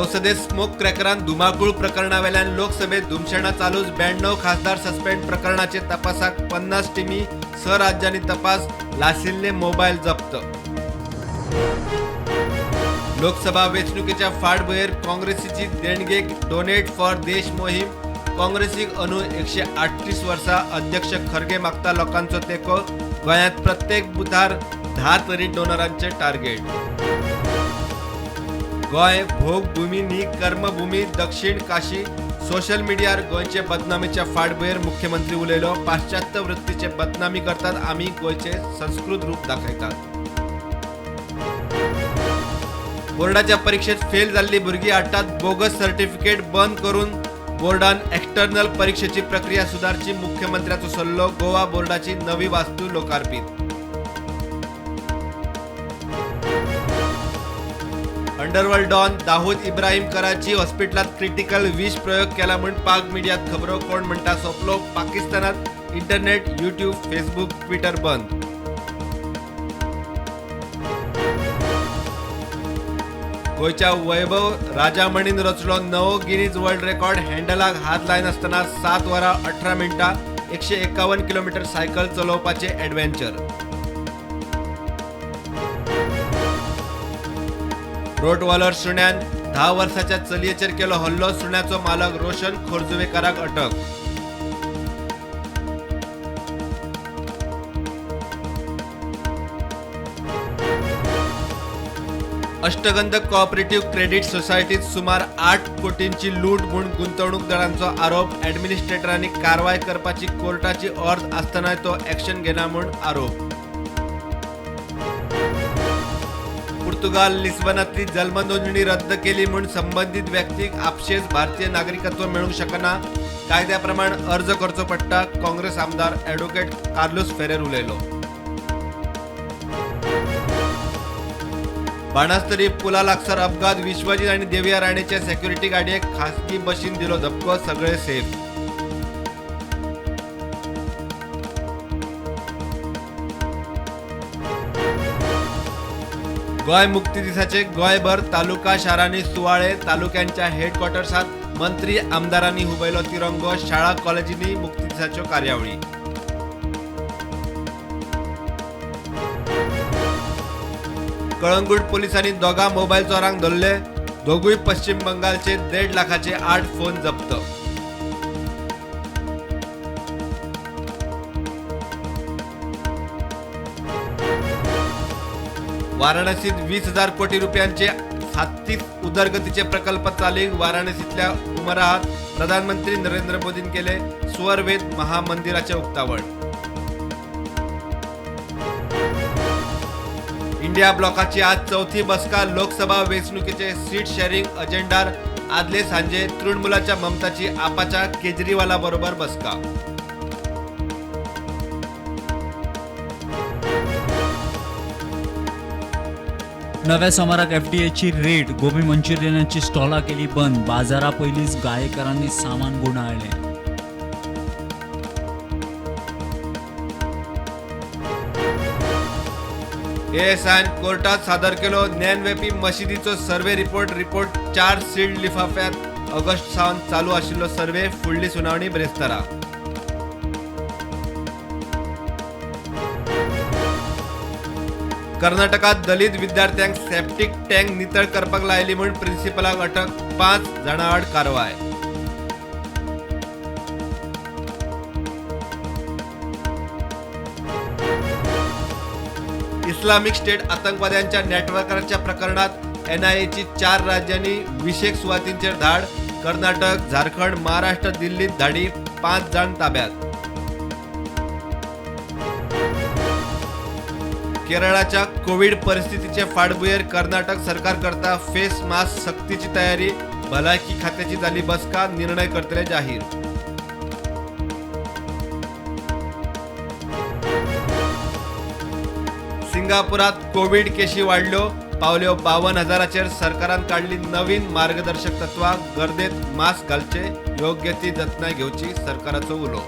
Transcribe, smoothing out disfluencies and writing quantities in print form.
संसदेत स्मोक क्रॅकरान धुमाकूळ प्रकरणावेल्यान लोकसभेत धुमशेणां चालूच. 92 खासदार सस्पेंड. प्रकरणाचे तपासाक 50 टिमी, 6 राज्यांनी तपास. लासिल्ले मोबायल जप्त. लोकसभा वेंचणुकेच्या फाटभुंयेर काँग्रेसीची देणगेक डोनेट फॉर देश मोहीम. काँग्रेसीक अंदू 138 वर्सां. अध्यक्ष खरगे मागता लोकांचो तेंको. गोंयांत प्रत्येक बुथार 10 तरी डोनरांचे टार्गेट. गोंय भोगभूमी न्ही कर्मभूमी. दक्षिण काशी सोशल मिडियार गोंयचे बदनामीच्या फाटभुंयेर मुख्यमंत्री उलयलो. पाश्चात्य वृत्तीचे बदनामी करतात, आमी गोंयचे संस्कृत रूप दाखयतात. बोर्डाच्या परीक्षेत फेल जाल्ली भुरगीं हाडटात बोगस सर्टिफिकेट. बंद करून बोर्डान एक्सटर्नल परीक्षेची प्रक्रिया सुदारची, मुख्यमंत्र्याचो सल्लो. गोवा बोर्डाची नवी वास्तू लोकार्पित. अंडरवर्ल्ड डॉन दाऊद इब्राहिम कराची हॉस्पिटलात क्रिटिकल विष प्रयोग केला म्हूण पाक मिडियात खबरो. कोण म्हणटा सोंपलो. पाकिस्तानात इंटरनेट, यूट्यूब, फेसबुक, ट्विटर बंद. गोंयच्या वैभव राजामणीन रचलो नवो गिनीज वर्ल्ड रेकॉर्ड. हँडलाक हात लायनासतना 7 वरां 18 मिनटां 151 किलोमीटर सायकल चलोवपाचे ॲडव्हेंचर. रोटवालर सुण्यान 10 वर्साच्या चलयेचेर केलो हल्लो. सुण्याचो मालक रोशन खोर्जुवेकाराक अटक. अष्टगंध कोऑपरेटिव्ह क्रेडिट सोसायटीत सुमार 8 कोटींची लूट म्हूण गुंतवणूकदारांचो आरोप. ॲडमिनिस्ट्रेटरांनी कारवाय करपाची कोर्टाची ऑर्द आसतनाय तो ॲक्शन घेना म्हूण आरोप. पुर्तुगाल लिस्बनातली जल्म नोंदणी रद्द केली म्हूण संबंदीत व्यक्तीक आपशेच भारतीय नागरिकत्व मेळूंक शकना, कायद्या प्रमाण अर्ज करचो पडटा, काँग्रेस आमदार ॲडव्होकेट कार्लुस फेरेर उलयलो. बाणास्तरी पुला लागसार अपघात. विश्वजीत आणि देविया राणेच्या सेक्युरिटी गाडयेक खासगी बशीन दिलो धपको. सगळे सेफ. गोंय मुक्ती दिसाचे गोंयभर तालुका शारांनी सुवाळे. तालुक्यांच्या हेडक्वॉर्टर्सात मंत्री आमदारांनी हुबयलो तिरंगो. शाळा कॉलेजींनी मुक्ती दिसाच्यो कार्यावळी. कळंगूट पोलिसांनी 2 मोबायल चोरांक धरले. दोगूय पश्चिम बंगालचे. 1.5 लाखाचे 8 फोन जप्त. वाराणसीत 20,000 कोटी रुपयांचे 37 उदरगतीचे प्रकल्प चालीक. वाराणसीतल्या उमराहात प्रधानमंत्री नरेंद्र मोदीन केले स्वर्वेद महामंदिराचे उक्तावण. इंडिया ब्लॉकाची आज चौथी बसका. लोकसभा वेंचणुकेचे सीट शेअरिंग अजेंडार आदले सांजे तृणमूलाच्या ममताची आपाच्या केजरीवाला बरोबर बसका. नव्या सोमाराक एफडीएची रेड, गोबी मंचुरियनाची स्टॉलां केली बंद, बाजारा पयलींच गायेकारांनी सामान गुंडाळ्ळें. एएसआयन कोर्टात सादर केलो ज्ञानव्यापी मशिदीचो सर्वे रिपोर्ट. रिपोर्ट 4 सील्ड लिफाफ्यात. ऑगस्ट सावन चालू आशिल्लो सर्वे. फुडली सुनावणी ब्रेस्तारा. कर्नाटकात दलित विद्यार्थ्यांक सेप्टीक टँक नितळ करपाक लायली म्हूण प्रिन्सिपलाक अटक. 5 जाणां आड कारवाय. इस्लामिक स्टेट आतंकवाद्यांच्या नेटवर्काच्या प्रकरणात एनआयएची 4 राज्यांनी 20 सुवातींचेर धाड. कर्नाटक, झारखंड, महाराष्ट्र, दिल्लीत धाडी. 5 जाण ताब्यात. केरळाच्या कोविड परिस्थितीचे फाटभुंयेर कर्नाटक सरकार करता फेस मास्क सक्तीची तयारी. भलायकी खात्याची जाली बसका. निर्णय करतले जाहीर. सिंगापुरात कोविड केशी वाडल्यो, पावल्यो 52,000चेर. सरकारान काडली नवीन मार्गदर्शक तत्वां. गर्देत मास्क घालचे, योग्य ती जतनाय घेवची, सरकाराचो उलो.